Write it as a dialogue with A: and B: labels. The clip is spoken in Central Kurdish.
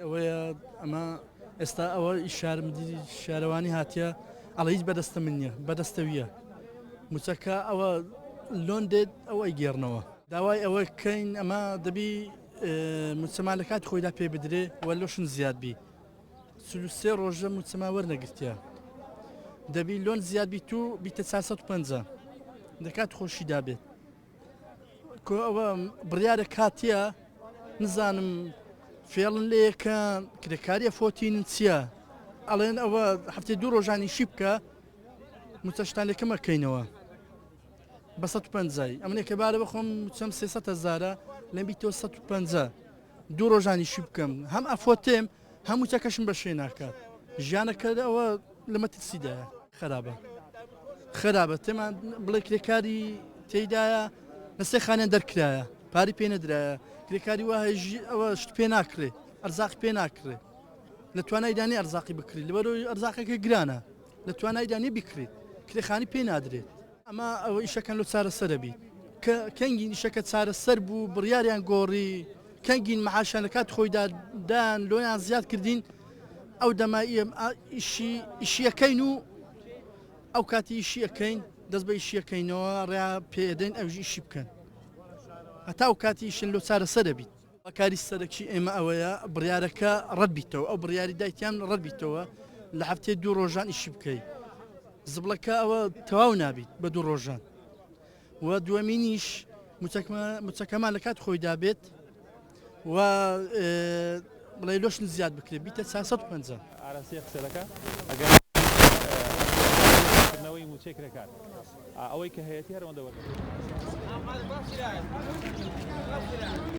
A: ئەوەیە ئەمە ئێستا ئەوە شارمدیری شارەوانی هاتیە ئەڵێ هیچ بەدەستە من نییە بەدەستەویە موچەکە ئەوە لۆن دێت ئەو ئەیگێڕنەوە داوای ئەوە کەین ئەمە دەبی موچەمان لە کاتی خۆیدا پێ بدرێ و لۆشن زیاد بی سێ ڕۆژە موچەمان وەرنەگرتیە دەبی لۆن زیاد بیت و بیتە 450 دەکات خۆشیدا بێت کۆ ئەوە بڕیارە کاتیە نزانم فێڵن لێکە کرێکاریە فۆتین چییە ئەڵێن ئەوە هەفتەی دوو ڕۆژانیشی بکە موچەشتان لێکەم ئەکەینەوە بە 150 ئەمنێ کە بارە بخۆم موچەم 300 هەزارە لەم بیتەوە 150 دوو ڕۆژانیشی بکەم هەم ئەفۆتێم هەم موچەکەشم بە شوێ ناکات ژیانەکە ئەوە لە مەترسیدایە خراپە خراپە تێمان بڵێ کرێکاری تێدایە لە سێ خانیان دەرکرایە پاری پێ نەدرایە کرێکاری وا ئەوە شت پێ ناکرێ ئەرزاق پێ ناکرێ لە توانایدا نیە ئەرزاقی بکڕیت لەبەرئەوەی ئەرزاقەکە گرانە لە توانایدا نیە بیکڕیت کرێخانی پێ نادرێت. ئەمە ئەوە ئیشەکەن لۆ چارەسەرە بیت کە کەنگین ئیشەکە چارەسەر بوو بڕیاریان گۆڕی کەنگین معاشیان لە کاتی خۆیدا دان لۆیان زیاد کردین ئەو دەمە ئیشی ئیشیەکەین و ئەو کاتی ئیشی ئەکەین دەست بە ئیشیەکەینەوە ڕێیا پێدەین ئەوژ ئیشی بکەن هەتا ئەو کاتی ئیشن لۆ چارەسەرە بیت. کاری سەرەکی ئێمە ئەوەیە بڕیارەکە ڕەت بیتەوە ئەو بڕیاری دایتیان ڕەت بیتەوە لە هەفتەی دوو ڕۆژان ئیشی بکەی زبڵەکە ئەوە تەواو نابیت بە دوو ڕۆژان و دووەمینیش موچەکەمان لە کات خۆیدا بێت و بڵێ لۆشن زیاد بکرێت بیتە 450.
B: ئاراستەی قسە دەکا ئەگەر کردنەوەی موچەی کرێکار ئەوەی کە هەیەتی هەر ئەوەندە وەردەگرێت.